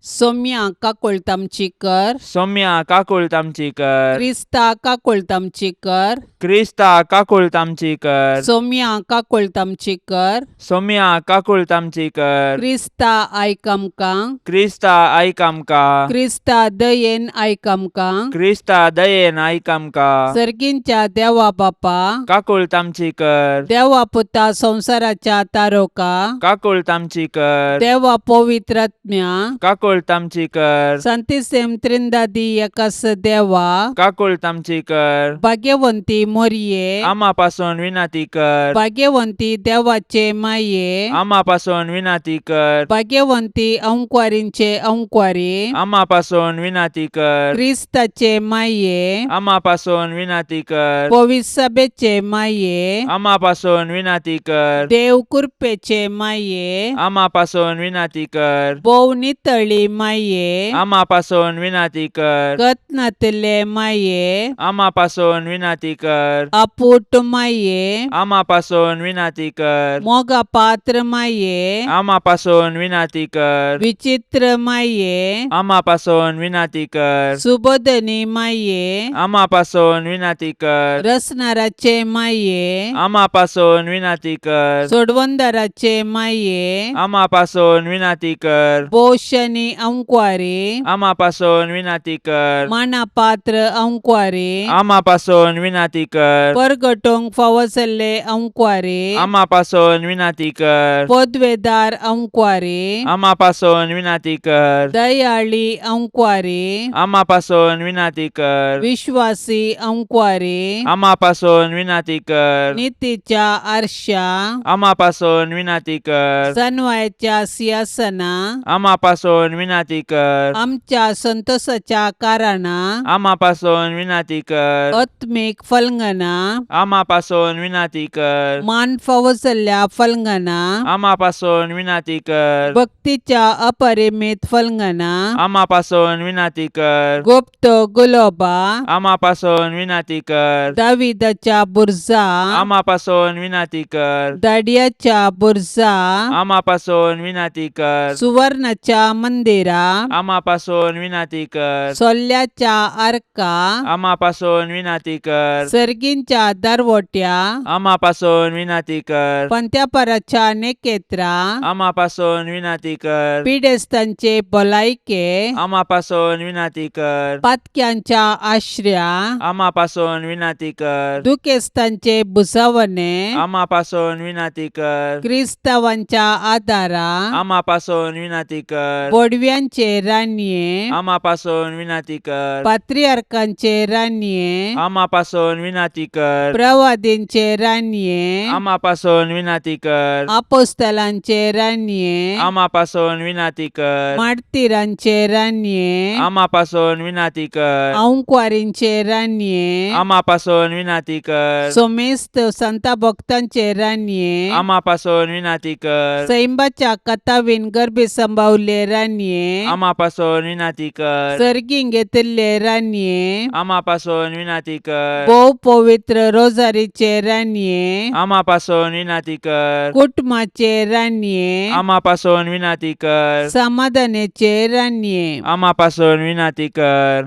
Speaker 2: सोम्या काकुळट आमची कर.
Speaker 3: सोम्या काकुळट आमची कर.
Speaker 2: क्रिस्ता काकुळट आमची कर.
Speaker 3: क्रिस्ता काकुळट आमची कर.
Speaker 2: सोम्या काकुळट आमची कर.
Speaker 3: सोम्या काकुळट आमची कर.
Speaker 2: क्रिस्ता आयक आमकां.
Speaker 3: क्रिस्ता आयक आमकां.
Speaker 2: क्रिस्ता दयेन आयक आमकां.
Speaker 3: क्रिस्ता दयेन आयक आमकां.
Speaker 2: सर्गींच्या देवा बापा,
Speaker 3: काकुळट आमची कर.
Speaker 2: देवा पुता संवसाराच्या तारोका,
Speaker 3: काकुळट आमची कर.
Speaker 2: देवा पवित्र आत्म्या,
Speaker 3: काकुळट काकुळट आमची कर.
Speaker 2: सांतिसेम त्रिंदादी एकास देवा,
Speaker 3: काकुळट आमची कर.
Speaker 2: भाग्यवंती मोरये,
Speaker 3: आमा पासून विनंती कर.
Speaker 2: भाग्यवंती देवाचे माये,
Speaker 3: आमा पासून विनंती कर.
Speaker 2: भाग्यवंती अंकवारींचे अंकवारी,
Speaker 3: आमा पासून विनंती कर.
Speaker 2: क्रिस्ताचे माये,
Speaker 3: आमा पासून विनंती कर.
Speaker 2: पविसभेचे माये,
Speaker 3: आमा पासून विनंती कर.
Speaker 2: देव कृपेचे माये,
Speaker 3: आमा पासून विनंती कर.
Speaker 2: भोव नितळी माये,
Speaker 3: आमा पासून विनंती कर.
Speaker 2: गतनातले माये,
Speaker 3: आमा पासून विनंती कर.
Speaker 2: अपूट माये,
Speaker 3: आमा पासून विनंती कर.
Speaker 2: मोगा पात्र माये,
Speaker 3: आमा पासून विनंती कर.
Speaker 2: विचित्र माये,
Speaker 3: आमा पासून विनंती कर.
Speaker 2: सुबोधनी माये,
Speaker 3: आमा पासून विनंती कर.
Speaker 2: रसनाराचे माये,
Speaker 3: आमा पासून विनंती कर.
Speaker 2: सोडवंदाराचे माये,
Speaker 3: आमा पासून विनंती कर.
Speaker 2: पोषणी अंकवारी,
Speaker 3: आमा पासून विनंती कर.
Speaker 2: मानापात्र अंकवारी,
Speaker 3: आमा पासून विनंती कर.
Speaker 2: परगटोंक फावो जाल्ले अंकवारी,
Speaker 3: आमा पासून विनंती कर.
Speaker 2: पदवेदार अंकवारी,
Speaker 3: आमा पासून विनंती कर.
Speaker 2: दयाळी अंकवारी,
Speaker 3: आमा पासून विनंती कर.
Speaker 2: विश्वासी अंकवारी,
Speaker 3: आमा पासून विनंती कर.
Speaker 2: नितीच्या आरशा,
Speaker 3: आमा पासून विनंती कर.
Speaker 2: सनवायच्या सिंहासना,
Speaker 3: आमा पासून विनंती कर.
Speaker 2: आमच्या संतोषाच्या कारणा,
Speaker 3: आमा पासून विनंती कर.
Speaker 2: आत्मीक फलंगना,
Speaker 3: आमा पासून विनंती कर.
Speaker 2: मान फावो जाल्ल्या फलंगना,
Speaker 3: आमा पासून विनंती कर.
Speaker 2: भक्तीच्या अपरिमित फलंगना,
Speaker 3: आमा पासून विनंती कर.
Speaker 2: गुप्त गुलोबा,
Speaker 3: आमा पासून विनंती कर.
Speaker 2: दाविदाच्या बुर्जा,
Speaker 3: आमा पासून विनंती कर.
Speaker 2: दाडियाच्या बुर्जा,
Speaker 3: आमा पासून विनंती कर.
Speaker 2: सुवर्णाच्या मंदिरा,
Speaker 3: आमा पासून विनंती कर.
Speaker 2: सोल्ल्याच्या आर्का,
Speaker 3: आमा पासून विनंती कर.
Speaker 2: सर्गींच्या दरवट्या,
Speaker 3: आमा पासून विनंती कर.
Speaker 2: पंत्यापराच्या नेकेत्रा,
Speaker 3: आमा पासून विनंती कर.
Speaker 2: पिडेस्तांचे भलायके,
Speaker 3: आमा पासून विनंती कर.
Speaker 2: पातक्यांच्या आश्र्या,
Speaker 3: आमा पासून विनंती कर.
Speaker 2: दुखेस्तांचे भुजावणे,
Speaker 3: आमा पासून विनंती कर.
Speaker 2: क्रिस्तावांच्या आदारा,
Speaker 3: आमा पासून विनंती कर.
Speaker 2: बोडव्यांचे रानये,
Speaker 3: आमा पासून विनंती कर.
Speaker 2: पात्रियार्कांचे रानये,
Speaker 3: आमा पासून विनंती कर.
Speaker 2: प्रवादींचे रानये,
Speaker 3: आमा पासून विनंती कर.
Speaker 2: आपोस्तलांचे रानये,
Speaker 3: आमा पासून विनंती कर.
Speaker 2: मार्तीरांचे रानये,
Speaker 3: आमा पासून विनंती कर.
Speaker 2: अंकवारींचे रानये,
Speaker 3: आमा पासून विनंती कर.
Speaker 2: सोमेस्त संता भक्तांचे रानये,
Speaker 3: आमा पासून विनंती कर.
Speaker 2: सैंबाच्या कथावीन गर्भी संभावले रानये,
Speaker 3: आमा पासून विनंती कर.
Speaker 2: सर्गीं घेतिल्ले रानये,
Speaker 3: आमा पासून विनंती कर.
Speaker 2: भोव पवित्र रोजारीचे रानये,
Speaker 3: आमा पासून विनंती कर.
Speaker 2: कुटुंबाचे रानये,
Speaker 3: आमा पासून विनंती कर.
Speaker 2: समाधानाचे रानये,
Speaker 3: आमा पासून विनंती कर.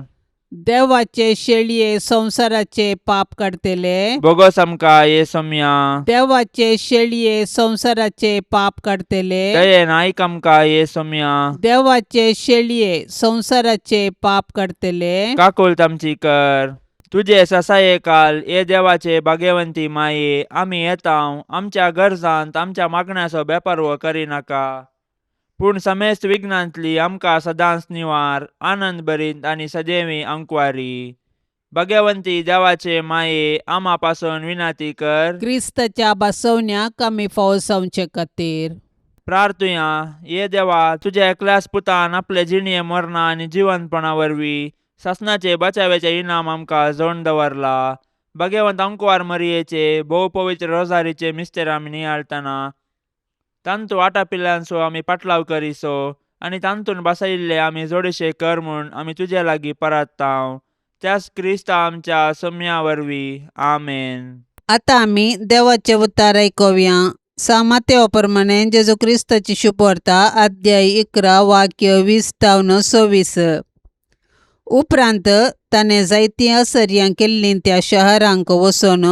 Speaker 2: देवाचे शेळये संवसाराचे पाप काडतले,
Speaker 3: बोगस आमकां ये सोम्या.
Speaker 2: देवाचे शेळये संवसाराचे पाप काडतले,
Speaker 3: दयेन आयक आमकां ये सोम्या.
Speaker 2: देवाचे शेळये संवसाराचे पाप काडतले,
Speaker 3: काकुळट आमची कर. तुजे ससाये काल ये देवाचे भाग्यवंती माये, आमी येता आमच्या गरजांत आमच्या मागण्याचो बेपर्व करिनाका, पूण समेस्त विघ्नांतली आमकां सदांच निवार, आनंद भरीत आनी सदैवी अंकवारी. भाग्यवंती देवाचे माये, आमा पासून विनंती कर.
Speaker 2: क्रिस्ताच्या बसवण्याक आमी फावो जावचे खातीर.
Speaker 3: प्रार्थुया. ये देवा, तुज्या एकल्याच पुतान आपले जिणये मरणा आनी जिवंतपणा वरवीं सासणाचे बचाव्याचे इनाम आमकां जोडून दवरला. भाग्यवंत अंकवार मरियेचे भोव पवित्र रोजारीचे मिस्तेर आमी नियाळतना तांतू आटापिल्ल्यांचो आमी पाटलाव करिसो आनी तांतून बसयिल्ले आमी जोडशे कर म्हूण आमी तुजे लागीं परात्तांव, त्याच क्रिस्ता आमच्या सम्या वरवीं. आमेन.
Speaker 2: आतां आमी देवाचे उतार आयकुया. सामातेवा प्रमाणे जेजू क्रिस्ताची शुभवार्ता, अध्याय 11, वाक्य 20 तावन 26. उपरांत ताणें जायतीं असर्यां केल्लीं त्या शहरांक वचून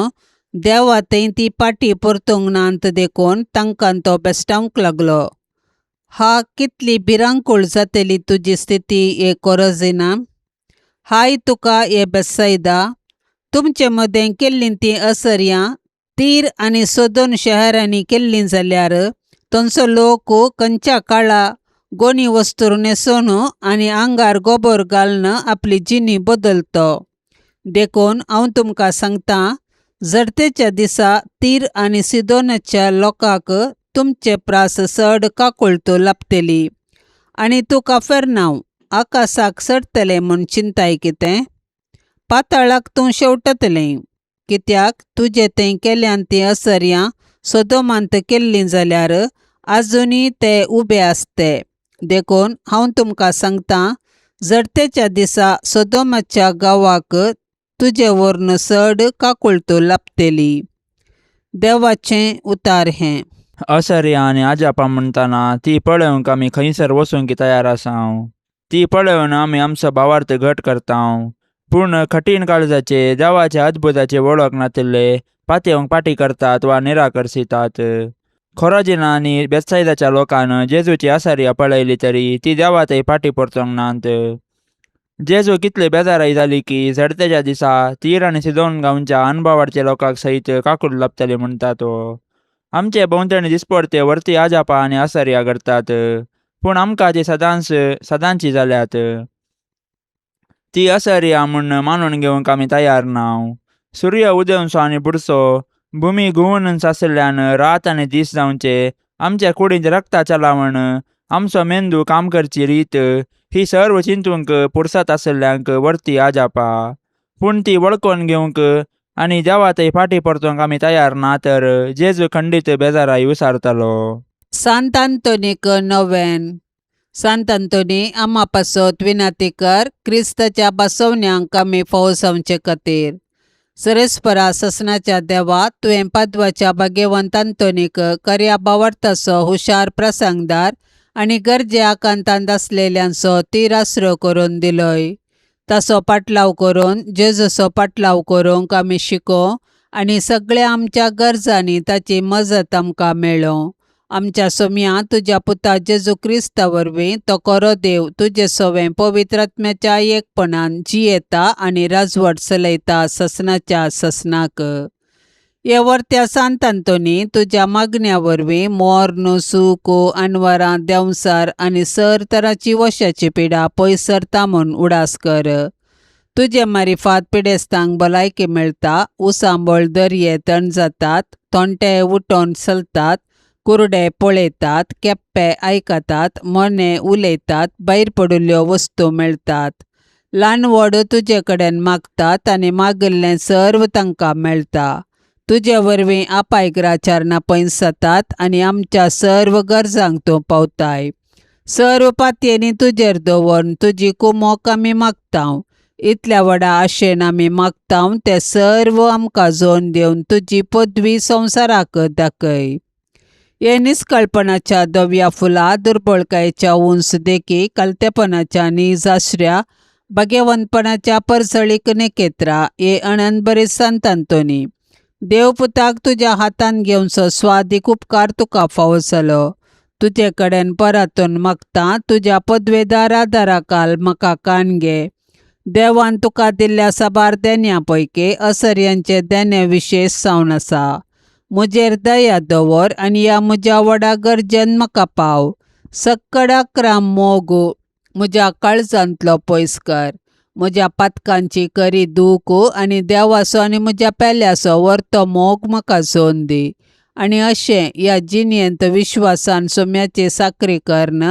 Speaker 2: देवा थंय ती पाटी परतूंक नात देखून तांकां तो बेस्टावंक लागलो. हा, कितली भिरांकूळ जातली तुजी स्थिती हे कोरोजिना! हाय तुका हे बेत्सैदा! तुमचे मदें केल्लीं तीं असर्यां तीर आनी सोदोन शहरांनी केल्लीं जाल्यार थंयचो लोक खंयच्या काळा गोनी वस्तूर न्हेसोवन आनी आंगार गोबोर घालून आपली जिणी बदलतो. देखून हांव तुमकां सांगतां, जडतेच्या दिसा तीर आनी सिदोनाच्या लोकांक तुमचे प्रास चड काकुळटो लाबतली. आनी तूं काफेरनांव, आकाशाक चडटलें म्हूण चिंताय कितें? पाताळाक तूं शेंवटतलें. कित्याक तुजें थंय केल्यान तीं असर्यां सोदोमांत केल्लीं जाल्यार आजुनूय ते उबे आसते. देखून हांव तुमकां सांगतां, जडतेच्या दिसा सोदोमाच्या गांवाक तुजे वरून चड काकुळटो लाबतली. देवाचें उतार हें.
Speaker 3: असर्या आनी आजापा म्हणटाना ती पळोवंक आमी खंयसर वचूंक तयार आसाव. ती पळोवन आमी आमचो भावार्थ घट करताव. पूण कठीण काळजाचे देवाच्या अद्भुताचे वळख नातिल्ले पातेवंक पाटी करतात वा निराकर्सितात. खोरोजिना आनी बेत्सायदाच्या लोकान जेजूची आसार्या पळयली तरी ती देवातय फाटी परतोंक नात. जेजू कितले बेजाराय जाली की झडतेच्या दिसा तीर आनी सिदोन गांवच्या अनभावाडच्या लोकांक सयत काकूट लाबतली म्हणटा तो. आमचे भोंवतणी दिसपडते वरती आजापा आनी आसर्या करतात, पूण आमकां ती सदांच सदांची जाल्यात. ती असर्या म्हूण मानून घेवंक आमी तयार नाव. सूर्य उदेवचो आनी बुडचो, भुमी घुंवून आशिल्ल्यान रात आनी दीस जावचे, आमच्या कुडींत रक्ताच्या लावण, आमचो मेंदू काम करची रीत ही सर्व चिंतूंक पुरसत आशिल्ल्यांक वरती आजापा. पूण ती वळखून घेवंक आनी देवातय फाटी परतूंक आमी तयार ना तर जेजू खंडीत बेजाराय विसारतलो.
Speaker 2: सांत आंतोनीक नोवेन. सांत आंतोनी, आमा पासत विनाती कर, क्रिस्ताच्या बसवण्यांक आमी फावो जावचे खातीर. सरेस्परा ससनाच्या देवा, तुवें पादवाच्या भाग्यवंत आंतोनीक कर्या बावडताचो हुशार प्रसंगदार आनी गरजे आकांतांत आसलेल्यांचो तीर आसरो करून दिलोय. ताचो पाटलाव करून जेजूचो पाटलाव करूंक आमी शिको आनी सगळ्या आमच्या गरजांनी ताची मजत आमकां मेळों. आमच्या सोम्या तुज्या पुता जेजू क्रिस्ता वरवीं, तो खरो देव, तुजे सवें पवित्र आत्म्याच्या एकपणान जियेता आनी राजवट चलयता ससनाच्या ससनाक. हे वर्त्या सांत आंतोनी, तुज्या मागण्या वरवीं मोर्न, सूख, अनवरां, देंवसार आनी सर तराची वशाची पिडा पयस सरता म्हूण उडास कर. तुजे मारिफात पिडेस्तांक भलायकी मेळटा, उसांबळ दर्ये तण जातात, तोंटे उठोन चलतात, कुरडे पळयतात, केप्पे आयकतात, मोने उलयतात, भायर पडिल्ल्यो वस्तू मेळटात. ल्हान व्हड तुजे कडेन मागतात आनी मागिल्लें सर्व तांकां मेळटा. तुजे वरवीं आपायग्राचारणां पयस जातात आनी आमच्या सर्व गरजांक तूं पावताय. सर्व पातयेनी तुजेर दवरून तुजी कुमोक आमी मागता. इतल्या व्हडा आशेन आमी मागता तें सर्व आमकां जोन दिवन तुजी पदवी संवसाराक दाखय. हे निस्कळपणाच्या धव्या फुला, दुर्बळकायेच्या उंच देखी, कलतेपणाच्या नीज आश्र्या, भाग्यवंतपणाच्या परजळीक नेकेत्रा, हे अणंद सांत आंतोनी, देवपुताक तुज्या हातान घेवचो स्वादीक उपकार तुका फावो जालो. तुजे कडेन परतून मागता, तुज्या पदवेदार आदाराकाल म्हाका कान घे. देवान तुका दिल्ल्या साबार देण्या पैकी असर्यांचे देणे विशेश जावन आसा. म्हजेर दया दवर आनी ह्या म्हज्या व्हडा गरजेन म्हाका पाव. सक्कडाक्राम मोग म्हज्या काळजांतलो पयस कर. म्हज्या पातकांची करी दूख आनी देवाचो आनी म्हज्या पेल्याचो वर्तो मोग म्हाका जोन दी. आनी अशें ह्या जिणेंत विश्वासान सोम्याची साकरी करून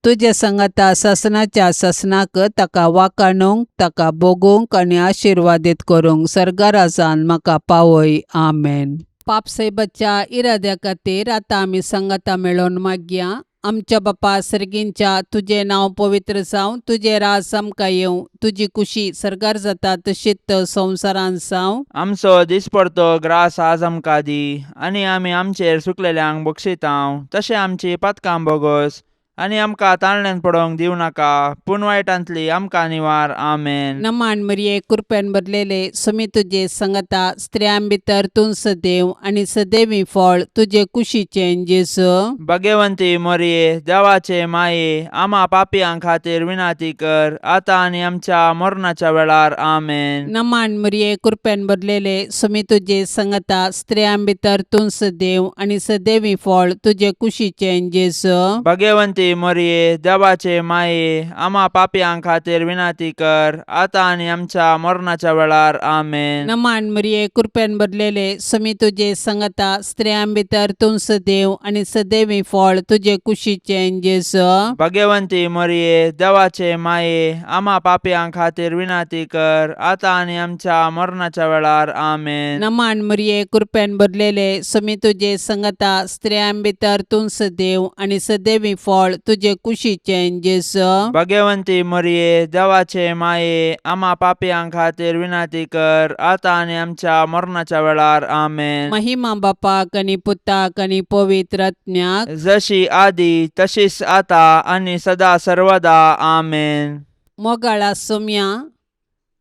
Speaker 2: तुजे सांगाता सासनाच्या सासनाक ताका वाकाणूंक, ताका भोगूंक आनी आशिर्वादीत करूंक सर्गाराजान म्हाका पावय. आमेन. पापसाहेबाच्या इराद्या खातीर आतां आमी सांगाता मेळोवन मागया. आमच्या बापा सर्गींच्या, तुजें नांव पवित्र जावं, तुजें राज आमकां येवं, तुजी कुशी सर्गार जाता तशीच संवसारांत जावं.
Speaker 3: आमचो दिसपडतो ग्रास आज आमकां दी, आनी आमी आमचेर सुकलेल्यांक बक्षितांव तशें आमची पातकां बोगस, आनी आमकां ताळण्यान पडोवंक दिवं नाका, पूण वायटांतली आमकां निवार. आमेन.
Speaker 2: नमान मरिये, कृपेन भरलेले, समी तुजे संगता, स्त्रियां भितर तूं सदैव आनी सदैवी फळ तुजे कुशीचें जेजू.
Speaker 3: भगवंती मोरये, देवाचे माये, आमा पापयां खातीर विनाती कर, आतां आनी आमच्या मरणाच्या वेळार. आमेन.
Speaker 2: नमान मरिये, कृपेन भरलेले, समी तुजे संगता, स्त्रियां भितर तूं सदैव आनी सदैवी फळ तुजे कुशीचें जेजू.
Speaker 3: भगवंती भगेवंती मोरये, देवाचे माये, आमा पापयां खातीर विनंती कर, आतां आनी आमच्या मरणाच्या वेळार. आमेन.
Speaker 2: नमान मरिये, कृपेन भरलेले, समी तुजे संगता, स्त्रियां भितर तूं सदैव आनी सदैवी फळ तुजे कुशीचें जेजू.
Speaker 3: भगवंती मोरये, देवाचे माये, आमा पापयां खातीर विनंती कर, आतां आनी आमच्या मरणाच्या वेळार. आमेन.
Speaker 2: नमान मरिये, कृपेन भरलेले, समी तुजे संगता, स्त्रियां भितर तूं सदैव आनी सदैवी फळ तुजे कुशीचें जेजू.
Speaker 3: भगवंती मोरये, देवाचे माये, आमा पापयां खातीर विनंती कर, आतां आनी आमच्या मरणाच्या वेळार. आमेन.
Speaker 2: महिमा बापाक आनी पुताक आनी पवित्र आत्म्याक,
Speaker 3: जशी आदी तशीच आता आनी सदा सर्वदा. आमेन.
Speaker 2: मोगाळा सोम्या,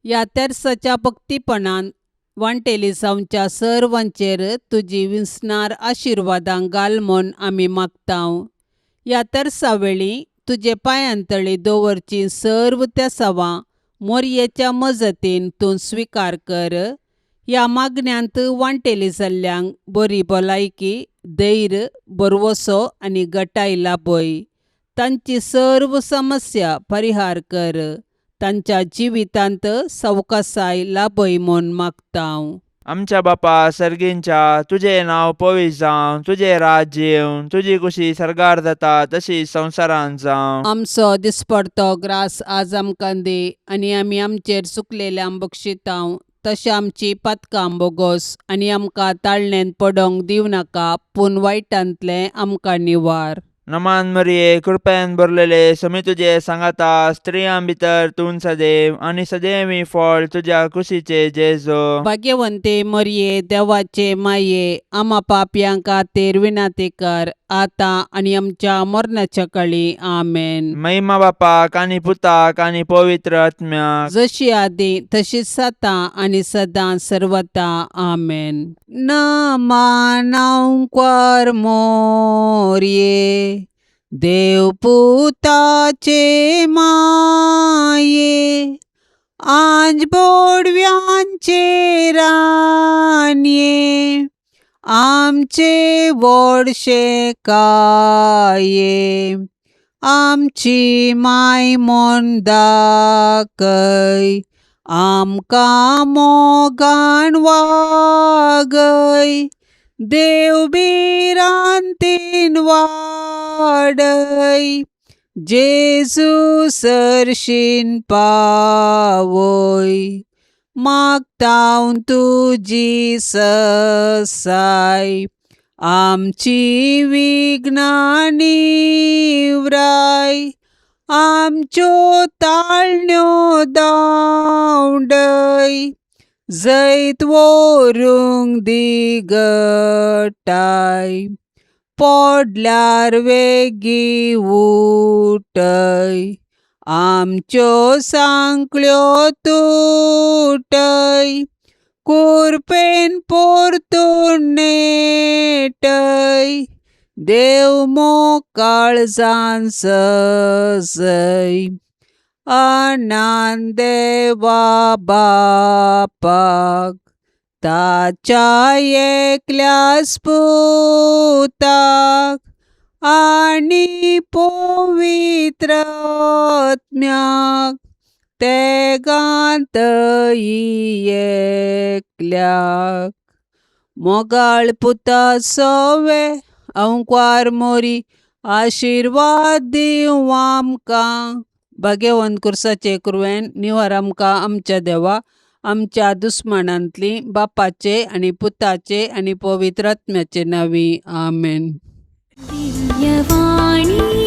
Speaker 2: ह्या तेर्साच्या भक्तीपणान वांटेली जावच्या सर्वांचेर तुजी विसणार आशिर्वादां घाल म्हूण आमी मागतांव. ह्या तेर्सा वेळी तुजे पांयांतळी दवरचीं सर्व तेसावां मोरयेच्या मजतीन तूं स्विकार कर. ह्या मागण्यांत वांटेली जाल्ल्यांक बरी भलायकी, धैर्य, भरवसो आनी गटाय लाभय. तांची सर्व समस्या परिहार कर. तांच्या जिवितांत सवकासाय लाभय म्हूण मागतांव.
Speaker 3: आमच्या बापा सर्गींच्या, तुजें नांव पवित्र जावं, तुजें राज्य येवं, तुजी कुशी सर्गार जाता तशी संवसारांत जावं.
Speaker 2: आमचो दिसपडतो ग्रास आज आमकां दी आनी आमी आमचेर चुकलेल्यांक बक्षितांव तशें आमची पातकां बोगोस आनी आमकां ताळणेंत पडोंक दिवं नाका, पूण वायटांतलें आमकां निवार.
Speaker 3: नमान मरिये, कृपेन भरलेले, समी तुजे सांगाता, स्त्रियां भितर तूं सदैव आनी सदैवी फळ तुज्या कुशीचे जेजो.
Speaker 2: भाग्यवंते मरिये, देवाचे माये, आमा पापयां खातीर विनंती कर, आतां आनी आमच्या मरणाच्या काळी. आमेन.
Speaker 3: महिमा बापाक आनी पुताक आनी पवित्र आत्म्याक,
Speaker 2: जशी आदी तशीच आतां आनी सदां सर्वता. आमेन. नमनांक्वार मोरये, देवपुताचे माये, आंज बोडव्यांचे रानये, आमचे व्हडशे काये, आमची माय म्हूण दाखय, आमकां मोगान वागय, देव भिरांतीन वाडय, जेजू सरशीन पावय, मागतांव तुजी ससाय, आमची विघ्नां निवराय, आमच्यो ताळण्यो दावडय, जैत व्हरूंक दी गटाय, पडल्यार वेगीं उठय, आमच्यो सांकळ्यो तुटय, कुरपेन परतून नेटय, देव मोग काळजान सजय, अनान देवा बापाक, ताच्या एकल्याच पुताक आनी पवित्र आत्म्याक, तेगांत एकल्याक. मोगाळ पुता सोवे अंकवार मोरी, आशिर्वाद दिवं आमकां. भाग्यवंत कुर्साचे कुरवेन निवार आमकां आमच्या देवा आमच्या दुस्मानांतली, बापाचे आनी पुताचे आनी पवित्र आत्म्याचे नांवी. आमेन.
Speaker 1: दिव्यवाणी.